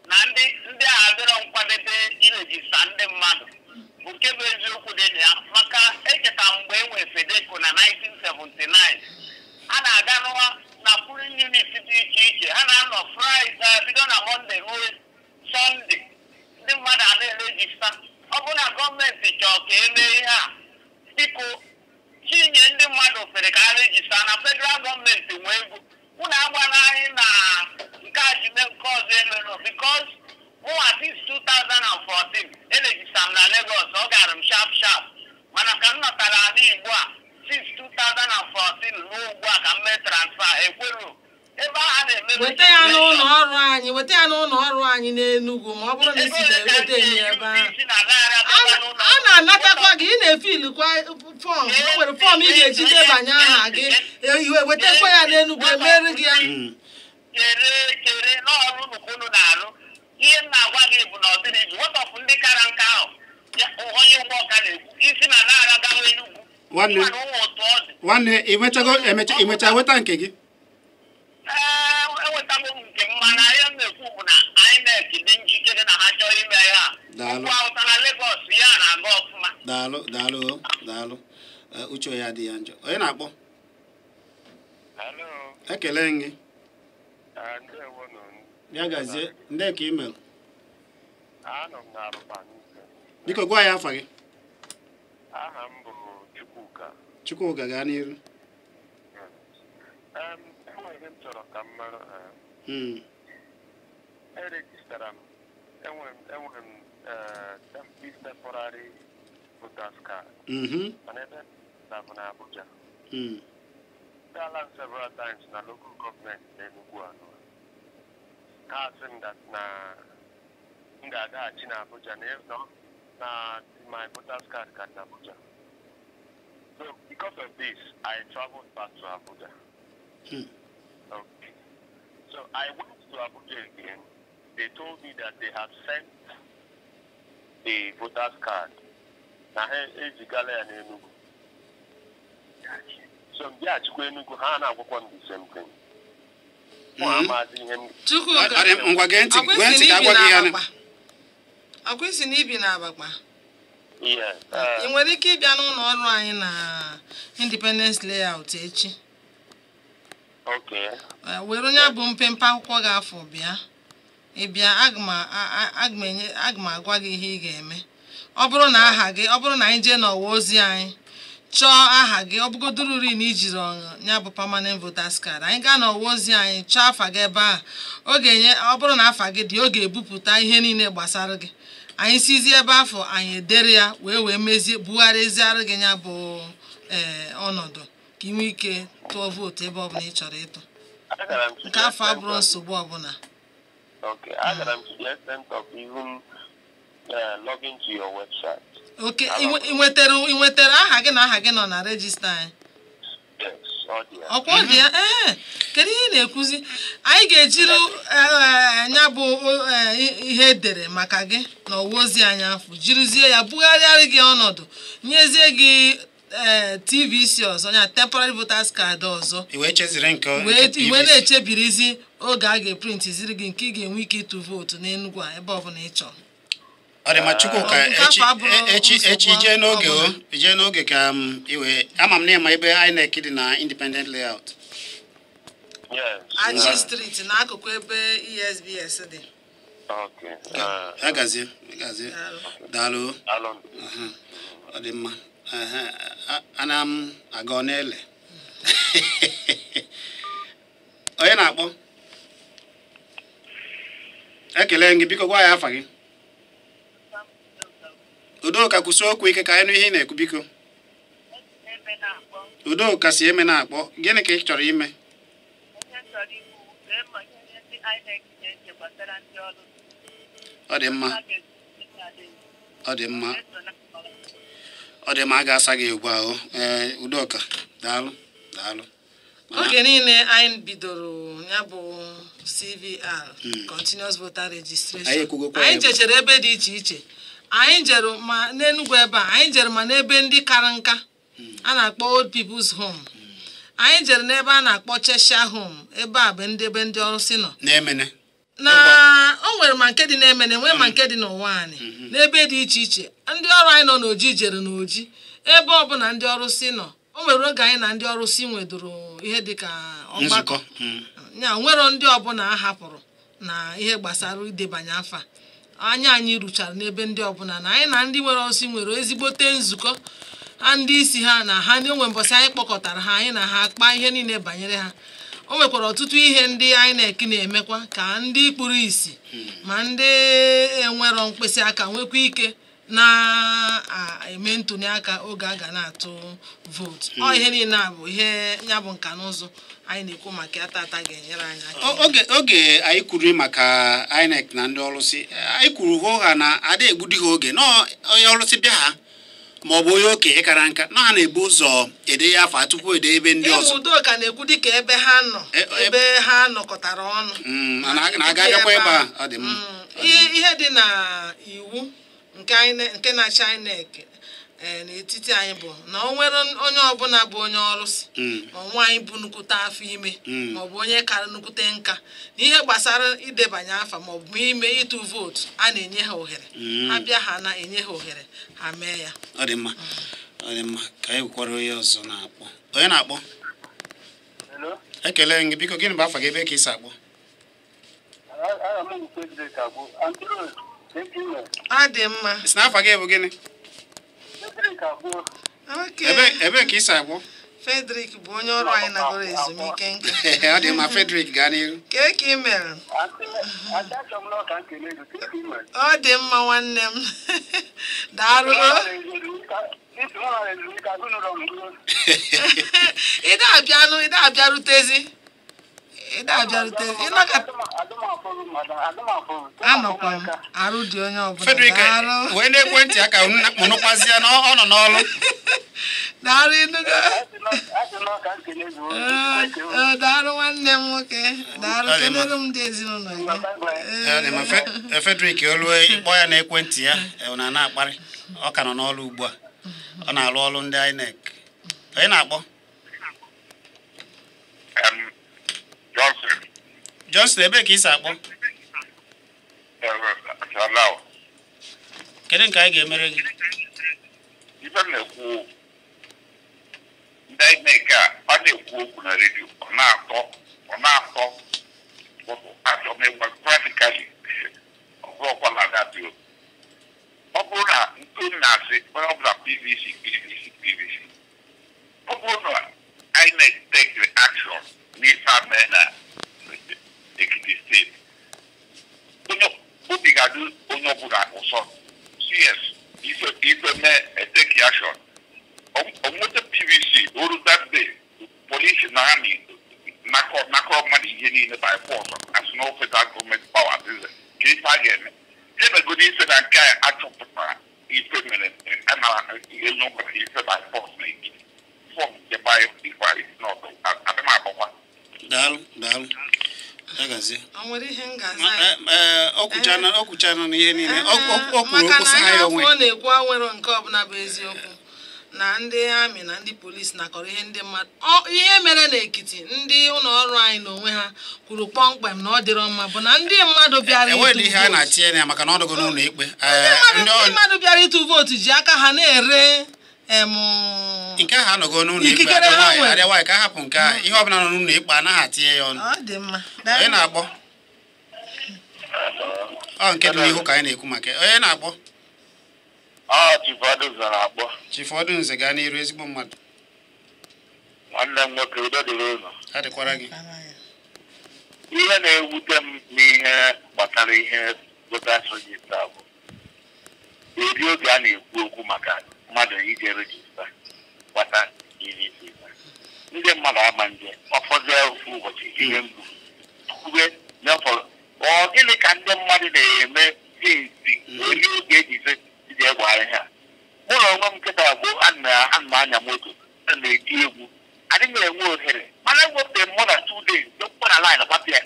Speaker 4: na ndị a adịrọ nkwadebe irejista ndị mmadụ, bụ nke bụ eziokwu dị na ya, maka echeta mgbe e nwere Fedeco na 1979, a na-aga na polling unit dị iche iche, ha na-anọ Fraịde bido na Mọnde ruo Sọnde, ndị mmadụ a na-erejista. Ọ bụrụ na gọọmenti chọọ ka e mee ihe a, biko chinye ndị mmadụ ofere ka ha rejista na federal gọọmenti nwee ego. Unu agbanaghị na nke a ji mee nke ọzọ emerụ, because mụnwa since 2014 erejista m na Lagos, ọ gara m sharp sharp, mana ka m nọtara ala Igbo a since 2014 ruo ugbu a ka m mee transfer ekweru ebe a na-eme.
Speaker 1: Weta ya n'ụlọ ọrụ anyị, weta ya n'ụlọ ọrụ anyị n'Enugu, ma ọ bụrụ na isi na-eweta enyi ebe ahụ a na-anatakwa gị. Ị na-efilikwa fọm, o nwere fọm ị ga-eji debanye aha gị, wetakwa ya n'Enugu emere gị ya.
Speaker 4: Chere n'ọrụ nnukwu unu na-arụ, ihe m na-agwa gị bụ na ọ dịrị izu wetọpụ ndị kara nka ahụ onye ụgbọ ọka na-ekwu isi na na-ara gawa Enugu.
Speaker 3: Nwanne, imecha weta nke gị?
Speaker 4: Ee, enwetago m nke m, mana ihe m na-ekwu bụ na INEC dị njikere na ha chọrọ ime ya. Okwu Awụsa na Lagos ya na-aga ọfụma.
Speaker 3: Daalụ, daalụ, daalụ. Uche ya dị ya njọ. Onye na-akpọ? Ekele gị. Ya gazie, ndị ka email. Biko gwa ya afa gị.
Speaker 4: Aha m bụ Chukwuka.
Speaker 3: Chukwuka, gaa n'iru.
Speaker 4: Enwere ihe m chọrọ ka m mara. Erejistara m, enwere m this temporary voters card. Mana ebe na bụ na Abuja. Gaala m several times na local government n'Enugu anọ. Ha asị m that na m ga-agaghachi na Abuja na my voters card ka dị na Abuja. So because of this, I traveled back to Abuja. Okay. So I went to Abuja again. They told me that they have sent the voters card. Na ha ezigala ya n'Enugu. So m bịaghachikwa Enugu, ha na-agwakwa m the same thing. Mụ amazi ihe m
Speaker 2: Chukwuka,
Speaker 3: Ọ dị m- ngwa gee ntị,
Speaker 2: ọkwa
Speaker 3: gee
Speaker 2: isi
Speaker 3: ntị
Speaker 2: na
Speaker 3: ka
Speaker 2: ibi
Speaker 3: agwa gị ya.
Speaker 2: na-Abakpa, ọkwa isi na ibi na-Abakpa?
Speaker 4: Yes.
Speaker 2: Ị nwere ike ịbịa n'ụlọ ọrụ anyị na Independence Layout echi?
Speaker 4: Okay.
Speaker 2: Were onye bụ mpempe akwụkwọ gị afọ bịa. Ị bịa, aga m enye, aga m agwa gị ihe ị ga-eme. Ọ bụrụ na aha gị, ọ bụrụ na anyị jee n'ọwa ozi anyị chọọ aha gị, ọ bụgodururi na ijiri ya bụ permanent voters card, anyị gaa n'ọwa ozi anyị chọọ afa gị ebe ahụ, ọ ga-enye, ọ bụrụ na afa gị dị, ọ ga-ebupụta ihe niile gbasara gị. Anyị sizie ebe afọ anyị edere ya wee mezie, bugharịziara gị ya bụ ee ọnọdụ ka ị nwee ike tụọ vootu ebe ọbụla ị chọrọ ịtụ.
Speaker 4: Agara m to
Speaker 2: Nke
Speaker 4: the
Speaker 2: afọ
Speaker 4: extent
Speaker 2: abụrụ nsogbu ọbụla.
Speaker 4: Okay, agara m to the extent of even logging to your website.
Speaker 2: Oke, ị nwetara aha gị na aha gị nọ na register anyị?
Speaker 4: Yes, ọ dị ya.
Speaker 2: Ọkwa ọ dị ya. Ee, kedu ihe ị na-ekwuzi? Anyị ga-ejiri ya bụ ihe edere maka gị na ọwa ozi anyị afọ jirizie ya bugharịarị gị ọnọdụ, nyezie gị ee TVC ọzọ, ya temporary voters card ọzọ.
Speaker 3: I wee cheziri nke
Speaker 2: wee
Speaker 3: nke
Speaker 2: i wee
Speaker 3: PVC.
Speaker 2: Na-echebirizi oge a ga-eprintiziri gị nke ị ga-enwe ike ịtụ vootu n'Enugu a ebe ọbụla ị chọrọ.
Speaker 3: Ọ dị ma, Chukwuka.
Speaker 2: Ọ bụ nke
Speaker 3: Echi
Speaker 2: afọ abụrụ
Speaker 3: echi echi
Speaker 2: nsogbu
Speaker 3: jee n'oge o
Speaker 2: ọbụla.
Speaker 3: Jee n'oge ka m iwe ama m na ịma ebe INEC dị na Independent Layout.
Speaker 4: Yes.
Speaker 2: Achi Street, n'akụkụ ebe ESBS dị.
Speaker 4: Okay.
Speaker 3: Ya gazie, ya gazie.
Speaker 2: Daalụ.
Speaker 3: Daalụ.
Speaker 4: Alụ.
Speaker 3: Aha. Ọ dị mma. Ehe, ana m aga ọ na-ele onye na-akpọ. Ekele gị, biko gwa ya afa gị. Udoka, kwụsị okwu ike ka anyị nụ ihe ị na-ekwu, biko. Udoka si eme na-akpọ. Gịnị ka ị chọrọ ime?
Speaker 5: Ihe m chọrọ ikwu, lee ma ihe ndị INEC na-eche gbasara ndị ọrụ.
Speaker 3: Ọ dị mma.
Speaker 5: Ha ga-esi n'ala
Speaker 3: Ọ dị mma.
Speaker 5: eso na ọrụ.
Speaker 3: Ọ dị mma, a ga-asa gị ugbu a o. Ee, Udoka, daalụ, daalụ.
Speaker 2: Oge niile anyị bidoro ya bụ CVR, continuous voter registration,
Speaker 3: Anyị ekwugokwa
Speaker 2: anyị
Speaker 3: ya bụ.
Speaker 2: jechere ebe dị iche iche. Anyị jere ma n'Enugwu ebe a, anyị jere ma n'ebe ndị kara nka a na-akpọ old people's home, anyị jere n'ebe a na-akpọ Cheshire Home, ebe a bụ ndị ebe ndị ọrụ si nọ.
Speaker 3: Na-emene.
Speaker 2: Na o nwere ma nke dị n'Emene, nwee ma nke dị n'ụwa anyị, n'ebe dị iche iche. Ndị ọrụ anyị nọ n'Oji jere n'Oji, ebe ọbụla ndị ọrụ si nọ. O nwere oge anyị na ndị ọrụ si nwedoro ihe dịka ọgbakọ.
Speaker 3: Nzukọ.
Speaker 2: Ya nwere ndị ọbụla a hapụrụ na ihe gbasara idebanye afa. Anya anyị ruchara n'ebe ndị ọbụla na anyị na ndị nwere ọsị nwere ezigbote nzukọ ha, ndị isi ha na ha ndị onwe. Mbọsị anyị kpọkọtara ha, anyị na ha kpaa ihe niile banyere ha. O nwekwara ọtụtụ ihe ndị INEC na-emekwa ka ndị kpuru ìsì ma ndị enwero mkpịsị aka nwekwa ike na-eme ntuli aka oge a ga na-atụ vootu. Ọ ihe niile a bụ ihe ya bụ nka na ụzụ anyị na-ekwu maka ya tata ga-enyere anyị aka.
Speaker 3: Oge anyị kwuru maka INEC na ndị ọlụsị, anyị kwuru hụ ha na ada egbudi ha oge nọọ. Onye ọlụsị bịa ha ma ọ bụ onye okenye kara nka na ha na-ebu ụzọ ede ya afa tupu ede ebe ndị
Speaker 2: Ịmụ
Speaker 3: ọzọ.
Speaker 2: Udoka na-ekwu dịka ebe ha nọ, ebe ha nọkọtara ọnụ.
Speaker 3: Na-aga agakwa ebe a, ọ dị mma.
Speaker 2: Ihe dị na iwu nke nke na-achị INEC n'etiti anyị bụ na o nwere onye ọbụla bụ onye ọrụsị ma nwaanyị bụ nnukwute afọ ime ma ọ bụ onye kara nnukwute nka na ihe gbasara idebanye afa ma ọ bụ ime ịtụ vootu, a na-enye ha ohere. Ha bịa, ha na-enye ha ohere ha mee ya.
Speaker 3: Ọ dị mma, ọ dị mma. Ka anyị nwekwara onye ọzọ na-akpọ. Onye na-akpọ?
Speaker 4: Hello?
Speaker 3: Ekele gị, biko, gịnị bụ afa gị, ebe ka ị si akpọ?
Speaker 4: Aha m bụ Frederick Agbo. Andrew.
Speaker 1: Ọ dị mma.
Speaker 3: Isi n'afa gị bụ gịnị? Ebe ka isi agbọ?
Speaker 1: Frederick bụ onye ọrụ anyị nagoro ezumike nka.
Speaker 3: Ọ dị mma, Frederick, gaa n'ihu.
Speaker 1: Kee ka ị mere? Ọ dị mma nwanne m. Daalụ. Ị da-abịanụ, ị da-abịarutezi. Ị da-abịarutezi. Anọkwa m, arụ dị onye ọbụla.
Speaker 3: Frederick, wee n'ekwentị aka mụnụkwazie na ọ nọ n'ọrụ.
Speaker 1: Daalụ ịnụgo. Daalụ nwanne m nwoke. Daalụ, kelere m ndị ezinụlọ gị.
Speaker 3: Frederick olue ịkpọ ya n'ekwentị ya na na-akparị. Ọ ka nọ n'ọrụ ugbu a. Ọ na-arụ ọrụ ndị INEC. Onye na-akpọ?
Speaker 4: Johnson.
Speaker 3: Johnson, ebe ka ị si akpọ? Kedu nke anyị ga-emere gị?
Speaker 4: Ife m na-ekwu ndị INEC a ọ na-ekwu okwu na redio, ọ na-atọ achọ m ịgwa practically ọ bụrụkwa na redio. Ọ bụrụ na nke m na-asị onye ọbụla PVC PVC PVC, ọ bụrụ na INEC take the action n'ife a mee na Ekiti steeti, onye obi ga-adị onye ọbụla ụsọ. CS ife mee take action, onweta PVC oru that day, polisi na amị nakọrọ mmadụ ihe niile by force as no federal government power dịzị ka ife a ga-eme. Emegodi ife na nke a achọpụtara ife mere a nara ihe n'ụbọchị ife by force na Ekiti fọm nke by ife n'ọdụ adịm agbakwa.
Speaker 3: Daalụ, daalụ. Agazie.
Speaker 1: O nwere ihe m ga-aza?
Speaker 3: O kwuchana n'ihe niile. O kwuru okwu sị ha ya onwe.
Speaker 1: Maka na ọ na-ekwu nwere nke ọbụla bụ eziokwu na ndị amị na ndị polisi nakọrọ ihe ndị mmadụ. Ihe mere n'Ekiti, ndị ụlọ ọrụ anyị n'onwe ha kwuru kpọmkwem na ọ dịrọ mma bụ na ndị mmadụ bịara ịtụ
Speaker 3: vootu. Ihe a na-atinye ya maka na ọ dịgo n'ụlọ ikpe.
Speaker 1: Ndị mmadụ bịara ịtụ vootu ji aka ha na-ere
Speaker 3: nke ahụ anọgo n'ụlọ ikpe adịa nwaanyị ka a hapụ nke ahụ. Ihe ọbụla nọ n'ụlọ ikpe anaghị atinye ya ọnụ.
Speaker 1: Ọ dị mma.
Speaker 3: Onye na-akpọ? Ọ nke dị n'ihu ka anyị na-ekwu maka ya. Onye na-akpọ?
Speaker 4: Chief Odunze na-akpọ.
Speaker 3: Chief Odunze, gaa n'iru, ezigbo mmadụ.
Speaker 4: Nwanne m nwoke, udo dịrị unu.
Speaker 3: Adịkwara gị.
Speaker 4: Ihe na-ewute m n'ihe gbasara ihe voters register bụ eri oge a na-ekwu okwu maka mmadụ ije rejista gbata EVC. Ndị mmadụ ama nje ọfọdụ ofu ụbọchị ihe mgbu kwube n'afọ. Ọ gịnị ka ndị mmadụ na-eme sinsi eri oge ejize iji egwara ha? Mụ na onwe m nkịta bụ ana m anya moto, ana m eti egwu, adịghị m enwe ohere, mana ewepụta m more than 2 days dọkpụ na line gbapịa.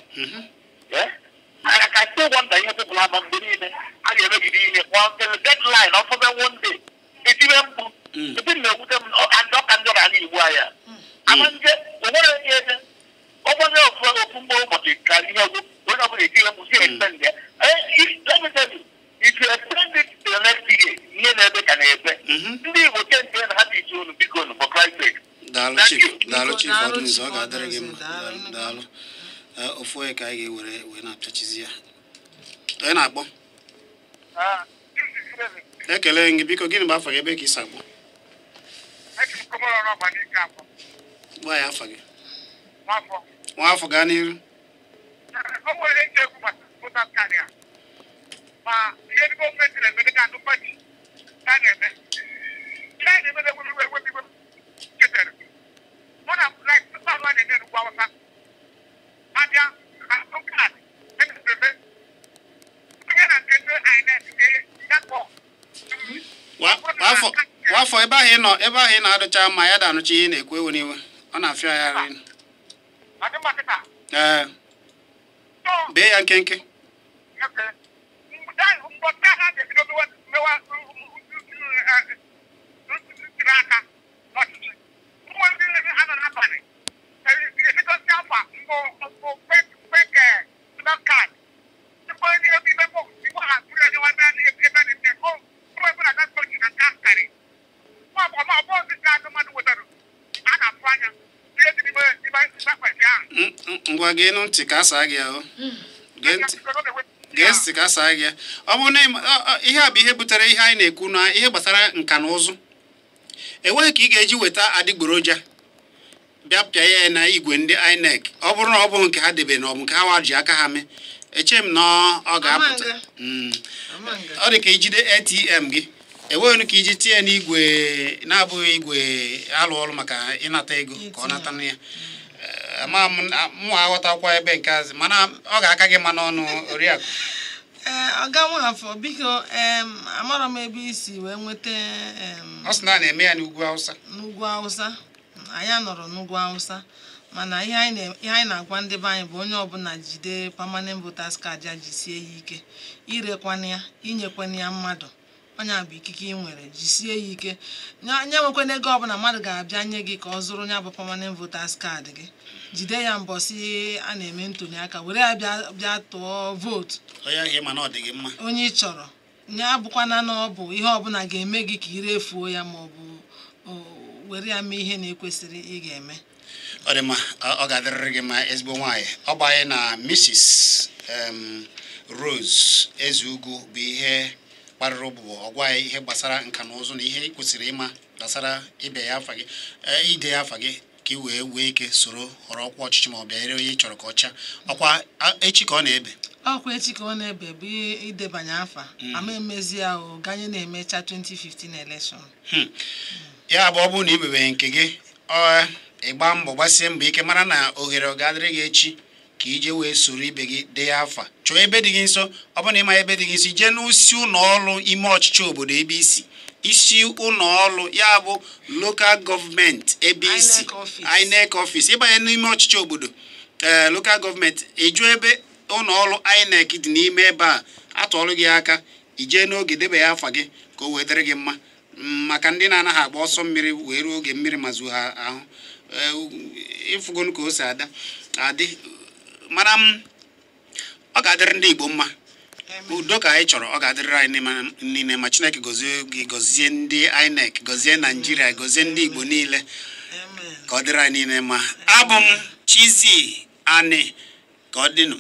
Speaker 4: I can still wonder ihe people ama mgbe niile a ga-emegide ihe until deadline ọfọdụ one day etibe mkpu ebe na-ewute m ọka ndị ọra n'igbu anya ama nje onwere onye eze ọgbanye ofu mgbe ụbọchị ka ihe ọgwụ onye ọbụla eti mkpu si extend ya. Let me tell you, if you extend it to the next year, ihe na-ebe ka na-ebe. Ndị Igbo chente na ha dị iche unu, biko unu, for Christ's sake.
Speaker 3: Daalụ Chief, daalụ Chief Odunze, ọ ga-adịrị gị mma. Daalụ. Ofu onye ka anyị ga-ewere wee na-apịachizi ya. Onye na-akpọ? Ekele gị, biko gịnị bụ afa gị, ebe ka ị si akpọ? Gwa ya afa gị. Nwafọ, gaa n'iru. Nwafọ, ebe ahụ ị nọ, ebe ahụ ị na-adụcha mma ya da-anụcha ihe ị na-ekwu, ewe n'iwe. Ọ na-afịa ya arị. Ee, bee ya nkenke. Ngwa gee nụ ntị ka a saa gị ahụ. Gee Gee ka saa gị ya. Ọ bụrụ na ihe a bụ ihe butere ihe anyị na-ekwu na ihe gbasara nka na ụzụ, enweghị ka ị ga-eji weta adịgboroja bịa pịa ya na igwe ndị INEC. Ọ bụrụ na ọ bụghị nke ha debe na ọ bụ nke ha wa ji aka ha mee, eche m na ọ ga-apụta. Ọ dị ka ijide ATM gị, enweghị ka iji tinye n'igwe na-abụghị igwe alụ ọrụ maka ịnata ego ka ọ nata na ya. Ama mụ aghọtakwa ebe nke azị, mana ọ ga-aka gị mma n'ọnụ, Oriakụ.
Speaker 1: Ee, ọga Nwafọ, biko, amarọ m ebe isi wee nweta.
Speaker 3: Ọ sị na a na-eme ya n'ugwu Awụsa.
Speaker 1: N'ugwu Awụsa, anyị nọrọ n'ugwu Awụsa, mana ihe anyị na-agwa ndị be anyị bụ onye ọbụla jide permanent voters card ya, jisie ya ike. Irekwana ya, inyekwana ya mmadụ, onye a bụ ikike ị nwere, jisie ya ike. Nye nwekwana ego ọbụla mmadụ ga-abịa nye gị ka ọ zụrụ ya bụ permanent voters card gị. Jide ya mbọsị a na-eme ntuli aka, were ya bịa tụọ vootu onye ị chọrọ. Nye abụkwana na ọ bụ ihe ọbụla ga-eme gị ka ị refuo ya ma ọ bụ were ya mee ihe na-ekwesịrị ị ga-eme.
Speaker 3: Ọ dị mma, ọ ga-adịrịrị gị ma, ezigbo nwaanyị. Ọ bụ anyị na Mrs. Rose Ezeugwu bụ ihe kparịrị ụbụbọ, ọ gwa anyị ihe gbasara nka na ụzụ na ihe ị kwesịrị ịma gbasara ịbịa ya afa gị, ide ya afa gị ka ị wee wee ike soro họrọ ọkwa ọchịchị ma ọ bịa onye ị chọrọ ka ọ chaa. Ọkwa echi ka ọ na-ebe.
Speaker 1: Ọkwa echi ka ọ na-ebe bụ idebanye afa. Ama emezi ya o ganye na-emecha 2015 election.
Speaker 3: Ya bụ, ọ bụrụ na ibebeghị nke gị, ọ ịgba mbọ gbasie mbọ ike, mara na ohere ọ ga-adịrị gị echi ka ije wee soro ibe gị dee afa. Chọọ ebe dị gị nso. Ọ bụrụ na ịma ebe dị gị nso, ije n'isi ụlọ ọrụ ime ọchịchị obodo ebe isi, isi ụlọ ọrụ ya bụ local gọọmenti ebe isi, INEC office. Ịbanye n'ime ọchịchị obodo, ee, local gọọmenti, ịjụ ebe ụlọ ọrụ INEC dị n'ime ebe a, atụọlụ gị aka, ijee n'oge debe ya afa gị ka o wee dịrị gị mma. Maka ndị na-anaghị agba ọsọ mmiri wee ruo oge mmiri ma zuo ha ahụ, ịfụgonu ka o si ada adị. Mana m ọ ga-adịrị ndị Igbo mma, udo ka anyị chọrọ, ọ ga-adịrịrị anyị niile ma. Chineke gọzie gị, gọzie ndị INEC, gọzie Naijiria, gọzie ndị Igbo niile, ka ọ dịrị anyị niile mma. Abụ m Chizzy Ani, ka ọ dịnụ.